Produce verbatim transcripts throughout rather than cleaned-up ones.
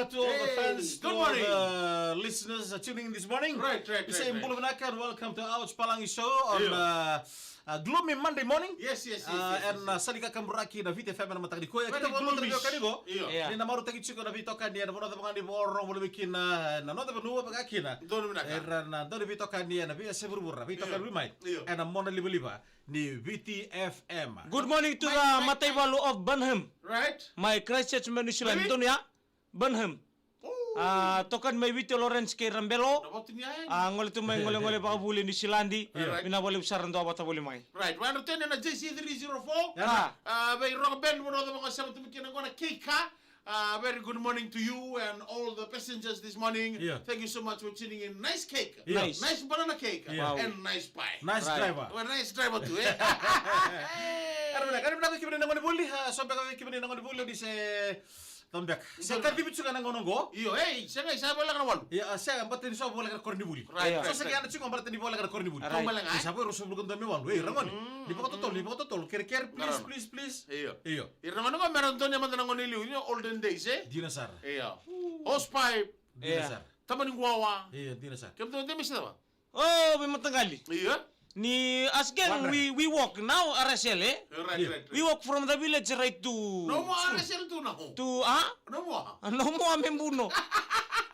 To all the fans, to all the listeners tuning in this morning. Right, right, right. We say bula vinaka and welcome to Ouch Palangi Show on uh, uh, gloomy Monday morning. Yes, yes, yes. Uh, yes, and uh, sali ka kaburaki na Viti F M na mataka ni kua. Very gloomy. Kanigo. Ni na marutaki tiko na veitokani ena vanua cava ga ni vo ro voli kina na noda vanua vaka kina. Donu vinaka. Era na donu veitokani ena via se vuravura veitokani mai. Ena mona livaliva ni Viti F M. Good morning to the Mataivalu of Burnham. Right. My Christchurch man New Zealand. Donu ya. Burnham. Ah, tokani mai Viti o Lawrence kei Rabelo. Ah, gole tu mai golegole vakavuli Niu Siladi. Vinaka vakalevu sara dua vata voli mai. Right. One ten na J C three zero four. Ah, vei Rock Band, vanua cava ga o sema tu mai kina qo na Keika. Ah, very good morning to you and all the passengers this morning. Thank you so much for tuning in. Nice cake. Nice. Nice banana cake. Wow. And nice pie. Nice driver. Well, nice driver too, eh? Era vinaka, era vinaka vei kemuni na gonevuli, ah, so beka vei kemuni na gonevuli, ni se Tau beka. Se kacivi tiko ga na gauna oqo. Io, ei, se qai sa voleka na walu. Ia, se bata ni sa voleka na koronivuli. Right, right. So se qai yana tiko bata ni voleka na koronivuli. Right. Ni sa vo e ruasagavulu ka dua me walu. Ei, ragone. Ni vakatotolo, ni vakatotolo. Kerekere, please, please, please. Io. Io. Ira na gauna oqo mera donia mada na gauna i liu, you know, olden days, eh? Dina sara. Io. Hosepipe. Dina sara. Tama ni guawa. Io, dina sara. Kemudou de me se cava? Oh, veimataqali. Io. Ni as gang, we, we walk now, R S L, eh? Right, right, right. We walk from the village right to... No more R S L tu now. To, ah? No more. No more me buno.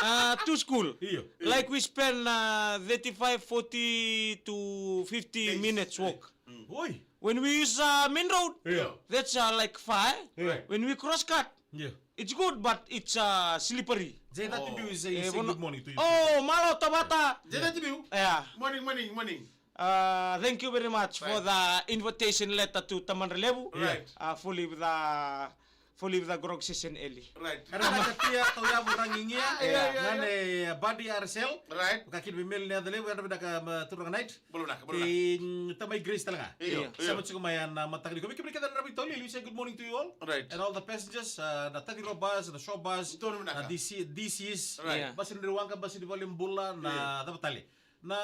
Uh, to school. Io. Like we spend uh, thirty-five, forty to fifty minutes walk. Oi. When we use uh, main road, that's uh, like far. Right. When we cross cut, it's good, but it's uh, slippery. Jay, that you is a, say good morning to you. Oh, malo tabata. Jay, that you. Yeah. Morning, morning, morning. Uh, thank you very much for the invitation letter to Tamadra Levu. Right. Uh, fully with the fully with the grog session early. Right. Era na katia tau yavu rangingia. Yeah, yeah, yeah. Nane badi R S L. Right. Ka kini mimeli ne adalevu era vinaka turaga night. Bula vinaka, bula vinaka. Tamai Grace tale ga. Io, io. Sa mati ko mai ana mataka ni ko viki viki na ravi toli. We say good morning to you all. Right. And all the passengers, uh, na Tadi Road bus, na Shore bus, na D C, D Cs. Right. Basi ni Waqa, basi ni Valenibula, na cava tale. Na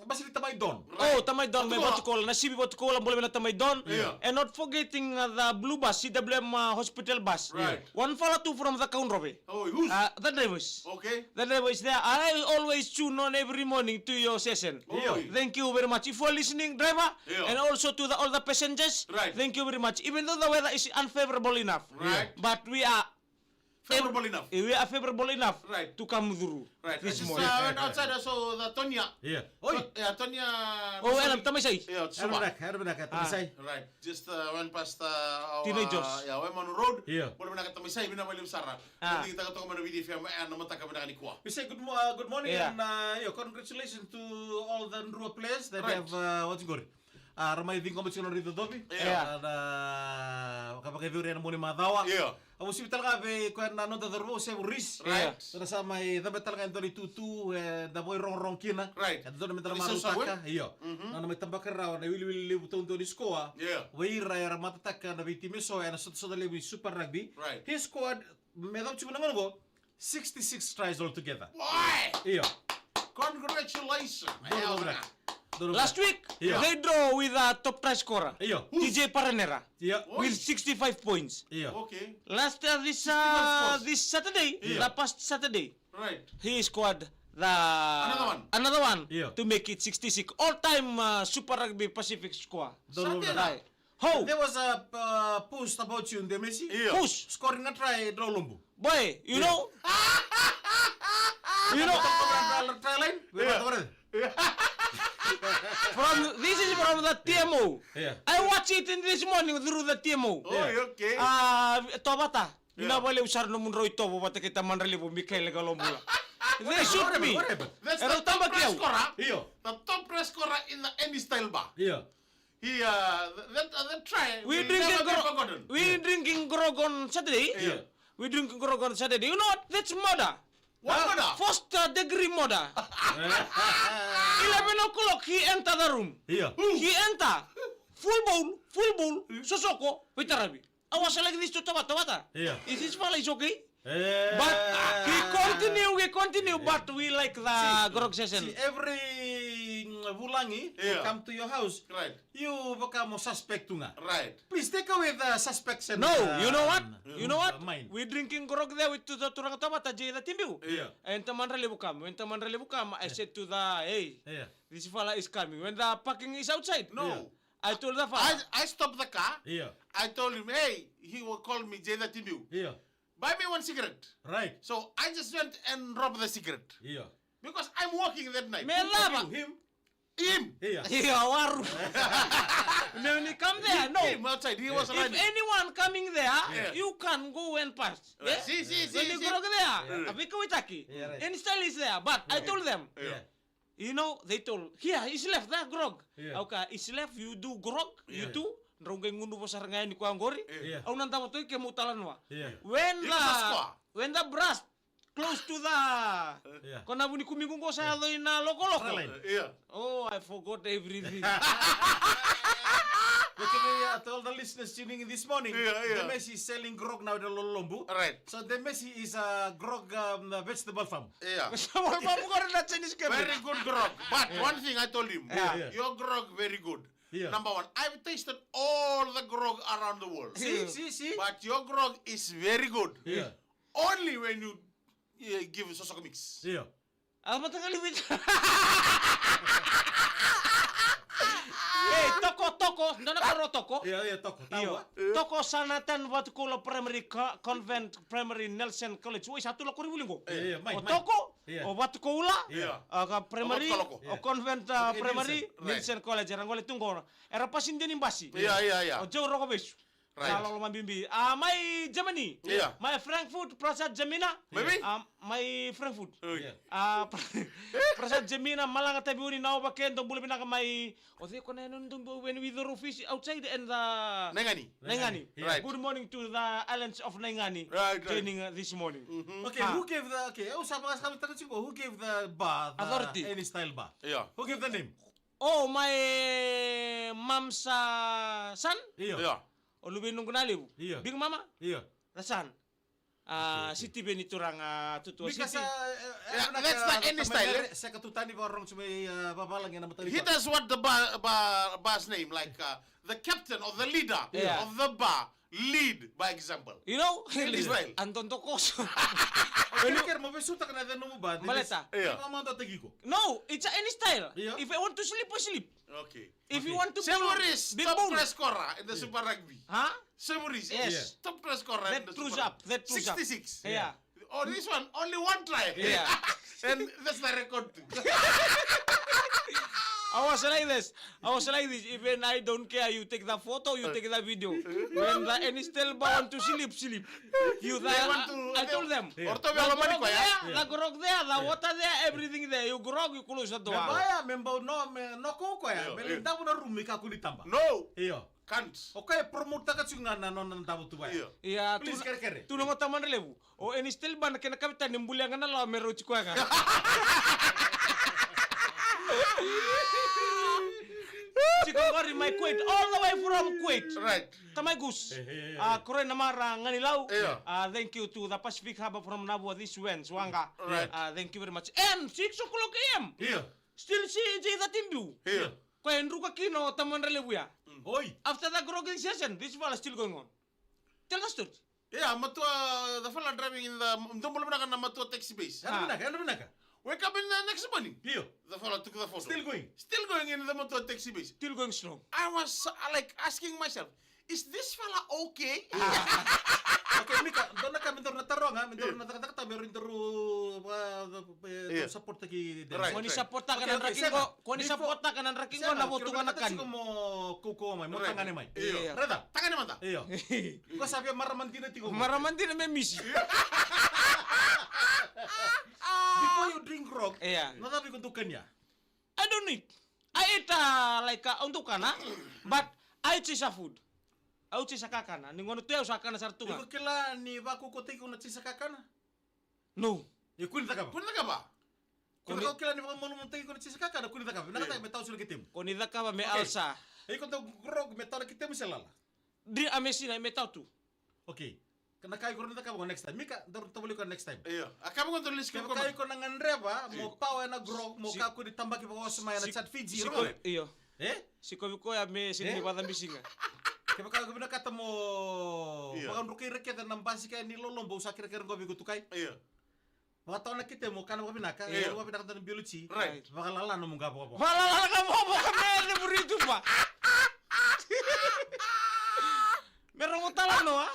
basi ni Tamai Don. Oh, Tamai Don, me Vatukoula, na sivi Vatukoula, bula vei na Tamai Don. Yeah. And not forgetting uh, the blue bus, C W M uh, hospital bus. Right. One fala tu from the Kaunrove. Oh, who's? Uh, the drivers. Okay. The driver is there. I always tune on every morning to your session. Oh. Thank you very much. If you are listening, driver, and also to the, all the passengers, thank you very much. Even though the weather is unfavorable enough, right, but we are favorable enough. We are favorable enough to come through this morning. Right. I just uh, went outside, I saw the Tonya. Yeah. Oi. Yeah, Tonya. Oh, ena Tamaisai. Yeah, Suma. Era vinaka, era vinaka, Tamaisai. Right. Just uh, went past uh, our, Teenagers. Uh, yeah, Waimanu Road. Yeah. Bula vinaka Tamaisai, vinaka vakalevu sara. Ah. Ni taka toka mai na Viti F M, eh, na mataka vinaka nikua. We say good, mo- uh, good morning and uh, yeah, congratulations to all the Drua players that have uh, what's going. Ah, ra mai ciqoma tiko na nodra icocovi. Yeah. Na ka vakayacori ena mua ni macawa. Yeah. Au sivi tale ga vei koya na noda cauravou Sevu Reese. Right. Sa mai cabe tale ga e dua na itutu e da vakarogorogo kina. Right. E dodonu me da na marautaka. Io. Na nona mai tabaka rawa na iwiliwili levu taudua ni sikoa. Yeah. Vei ira era matataka na veitimi eso ena sotasota levu ni Super Rugby. Right. He scored me cava tiko na gauna oqo. Sixty-six tries altogether. Boy! Io. Congratulations. Donu vinaka. Last week, they draw with a top try scorer, T J Paranera, with sixty-five points. Io. Okay. Last uh, this uh, this Saturday, the past Saturday, right, he scored the another one, another one to make it sixty-six. All time uh, Super Rugby Pacific score. Donu vinaka. Ho! There was a uh, post about you in the Messi. Io. Post. Scoring a try, Drau Lobu. Boy, you know. You know. Try line. From this is from the T M O. Yeah. I watch it in this morning through the T M O. Oh, okay. Ah, Tovata. Ina vale usara no mundrau itovo vata kei Tamadra Levu Mikaele Kalobula. They shoot me. Era tabaki au. Io. The top try scorer in the any style bar. Io. He, uh, that, uh, that try will never be forgotten. We drinking grog on Saturday. Yeah. We drinking grog on Saturday. You know what? That's murder. What murder? First uh, degree murder. Eleven o'clock, he enter the room. Yeah. He enter. Full bowl, full bowl. Sosoko, veitaravi. I was like this to Tabata, Tabata. Yeah. Is this fella is okay? Eh. But he continue, he continue, but we like the grog session. See, every Vulagi, Yeah. come to your house. Right. You vaka mo suspect tu ga. Right. Please take away the suspects and, No, uh, you know what? uh, You know what? Mind. We drinking grog there with tu turaga tovata Jay the Timbiu. Yeah. And Tamadra Levu come. When Tamadra Levu come, I said to the, hey, Yeah. this fella is coming. When the parking is outside, No. Yeah. I told the I, fella. I stopped the car. Yeah. I told him, hey, he will call me Jay the Timbiu. Yeah. Buy me one cigarette. Right. So I just went and robbed the cigarette. Yeah. Because I'm working that night. Me lava. Him. Him. Yeah. Yeah, waru. When you come there, no. Him outside. He was If running. Anyone coming there, Yeah. You can go and pass. Yeah. See, see, see, When you see. go there, Yeah. a vika waitaki. Yeah, right. And style is there, but I told them. Yeah. You know, they told, here, is left, there, grog. Yeah. Okay, is left, you do grog, you Yeah. do. Drau qai gunuva sara ga yani koya qori. Yeah. Au na davo toki kemau talanoa. Yeah. When You the, must score. When the brass close to the, Yeah. ko na vuni kumiqu qo sa yaco ina lokoloko. Try line. Yeah. Oh, I forgot everything. Look at me, uh, to all the listeners tuning in this morning. Yeah, yeah. The Messi is selling grog now at Lolobu. Right. So the Messi is a grog um, vegetable farm. Yeah. Sa wala pa mo kore na Chinese cafe. Very good grog. But one thing I told him, Yeah. Yeah. Your grog very good. Yeah. Number one, I've tasted all the grog around the world. See, see, see. But your grog is very good. Yeah. Only when you uh, give sosoko mix. Yeah. A mataqali vita. Ei, toko, toko, dona koro toko. Yeah, yeah, toko. Io. Tawa. Toko Sanatan Vatukoula Primary Co- Convent Primary Nelson College. Oi, sa tu lako rivuli qo. Yeah, yeah, mai, O mai. Toko, Yeah. o Vatukoula, Yeah. a ka primary, O Vatukoula. O convent uh, Okay, primary, Nelson. Right. Nelson College, era gole tu qo. Era pasini deni basi. Yeah, yeah, yeah. O Joe Rogovesu. Right. Sa lolo mabibi. A mai Germany. Yeah. Mai Frankfurt, Prasad Jamina. Maybe? A mai Frankfurt. Oi. Yeah. A Prasad Jamina, Malaga Tabiuni, Naova Kendo, bula vinaka mai. O cei ko na yano ni dobu when we the office outside and the Naingani. Naingani. Yeah. Right. Good morning to the islands of Naingani. Right, right. Joining uh, this morning. Okay, Ah. Who gave the, okay, au sa vakasakana taka tiko, who gave the bar, the Authority. Any Style bar? Yeah. Who gave the name? Oh, my mom's uh, son. Io. Yeah. O luve noqu na levu. Io. Big mama. Io. The son. A Siti veni turaga Tutua Because Siti. Uh, Yeah, that's the Any Style, eh? Seka tutani vakarorogo mai uh, vavalagi na matari. He does what the bar, bar, bar's name, like uh, the captain or the leader Yeah. of the bar, lead by example. You know, Any Style. Anton Tokoso. Kere mo vesutaka na the nomu bar. Baleta. Yeah. Mama do takiko. No, it's a Any Style. Yeah. If I want to sleep, I sleep. Okay. If you want to Severis, big top bone. Try scorer in the Super Rugby. Huh? Severis, Yes. Top Try scorer in That the proves Super up. That proves up. sixty-six. Yeah. Oh, this one, only one try. Yeah. And that's the record too. I was like this. I was like this. Even I don't care. You take the photo, you take the video. When the Any Style bar want to sleep, sleep. You the, They want to- I told them. Or to be a The lomani grog koya. there, the grog there, the water there, everything there. You grog, you close the Me door. baya, me bau no, me no ko koya. Io, Me io. le davu na room me kakua ni taba. No, Io. Can't. O koya e promote taka tiko ga na nona davo tu vaya. Io. Ia, Please, tu- kere, kere. Tu na gota madra levu. O Eni Stelban kena kapitani bulia ga na lawa me rauti koya ga. Tiko qori mai Kuwait, all the way from Kuwait. Right. Tamai Gus. Eh, eh, eh. A, Koroi na Mara Ganilau. Yeah. A, thank you to the Pacific Harbour from Navua, this went, Wanga. Right. A, thank you very much. And six o'clock A M. Io. Still C J the Timbiu. Io. Koya e druka kina o tamana levu ya. Oi. After the grog session, this fella still going on. Tell the story. Yeah, matua, the fella driving in the, dou bula vinaka na matua taxi base. Ena vinaka, ena vinaka. Wake up in the next morning. Io. The fella took the photo. Still going. Still going in the matua taxi base. Still going strong. I was uh, like asking myself, is this fella okay? Okay, Mika, dua na ka me daru na taroga, me daru na cakacaka, me daru daru Yeah. support taki. Right. Ko ni support taka Okay, na okay, draki sega. qo, ko ni Before- support taka na draki qo sega, na votu kilo ga na vinaka kani. Tiko mo kuko mai, mo Right. tagane mai. Io. Yeah. Brother. Tagane mada. Io. Ko sa via marama dina tiko. Marama dina me misi. Before you drink grog, Yeah. na cava iko dau kania? I don't eat. I eat uh, like uh, au dau kana, but I chase a food. Au chase a kakana. Ni gona tu au sa kana sara tu Iko ga. kila ni vakukutaki iko na chase a kakana? No. Io, kua ni cakava. Kua ni cakava. Kua ni kila ni vakamalumalumutaki iko na chase a kakana, kua ni cakava. Vinakata me tau sara ki temu. Ko ni cakava me Okay. alsa. Iko dau grog me tau na ki temu se lala. Di a mesina me tau tu. Okay. Na ka iko rawa ni cakava qo next time. Mika, daru tavali koya next time. Io. A ka vaka dou lesi kevaka iko na gadreva mo power ena grok, mo kakua ni tabaki vakawasoma ena chat Fiji, iko, io. E? Sikovi koya me sega ni vakacabisiga. Kevaka iko vinakata mo vakadrukai ira kece na basika ni lolobo, au sa kerekere qo vei iko Tukai. Io. Vakatawa na ketemu, kana vakavinaka, e, vakavinaka dua na biology. Right. Vakalala nomu qavokavoka. Vakalala qavokavoka me ne muri tupa. Me rogo tala noa.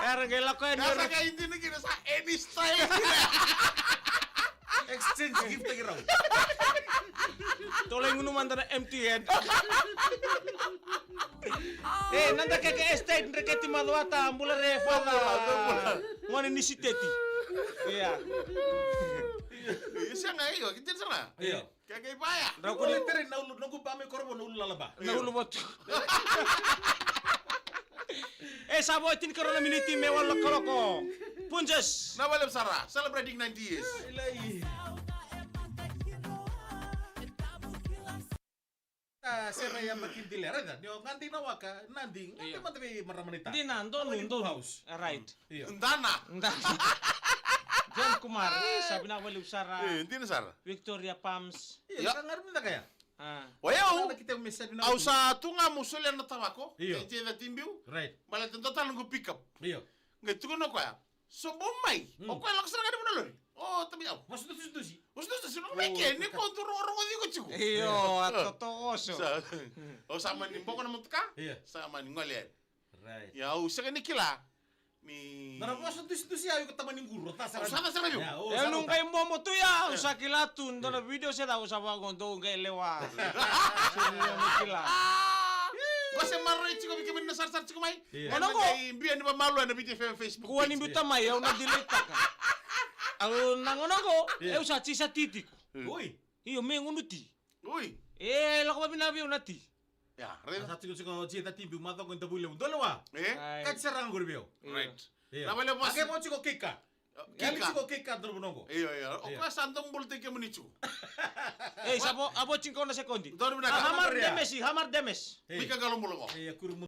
Era qai lako yani. Era qai dina kina sa any style. Exchange gift taki rau. Tolai gunu mada na empty hand. E, nada keke estate, dreketi macuata, bula re father. Bula, bula. Gone ni siteti. Ia. Io, sega, io, kiti sega. Io. Keke i vaya. Drau kuli tere na ulu, noqu ba mai koro vo na ulu lalaba. Na ulu votu. E, sa vo e tinikarua na miniti me walu na kaloko. Punjas. Na vale sara, celebrating ninety years. Ai, lai. A, sere ya makidile, raica, ni o gadi na waka, nadi, gadi mada vei marama ni ta. Dina, donu, donu. House. A, right. Io. Dana. Dana. John Kumar, e, sa vinaka vakalevu sara. E, dina sara. Victoria Palms. Io, ka garu ni caka ya. A. O yau, au sa tu ga mu solia na tavako. Io. E jei na tibiu. Right. Baleta dua tale noqu pick up. Io. Qai tukuna o koya. Sobu mai. Mm. O koya lako sara ga ni vuna lori. O tabi au. Vasu dusi dusi. Vasu dusi dusi. Lako mai ke, ni ko tu ro ro iko tiko. Io, a toto oso. Sa, o sa mani boko na motoka. Io. Sa mani gole. Right. Ia, au sega ni kila. Ni. Na vasu dusi dusi au iko tamani quru. Sa sara. Sa sara io. Ia, o sa nu qai momo tu ya, au sa kila tu. Dua na video se da, au sa vaqo dou qai lewa. Sega ni kila. Ko se maroi tiko vei kemuni na sarasara tiko mai. Io. Gauna qo. Qai bia ni vamalua ena Viti F M Facebook. Kua ni biuta mai, au na delete-taka. Au na gauna qo, io, au sa tisa titiko. Oi. Io, me gunu ti. Oi. E, lako vavinaka vei au na ti. Ia, raica. Sa tiko tiko ji ta tibi, macawa qo da vuli. Dole wa. E? Ai. Kati sara ga qori vei au. Right. Io. Na vale vosa. Ake mo tiko kika. Kika. Kali tiko kika doro noqo. Io, io. O koya sa dau bula tiko kemuni tiko. E, sa vo, a vo tiko na sekodi. Doro vinaka. Hamar demes, hamar demes. Mika qalo bula qo. E, kuru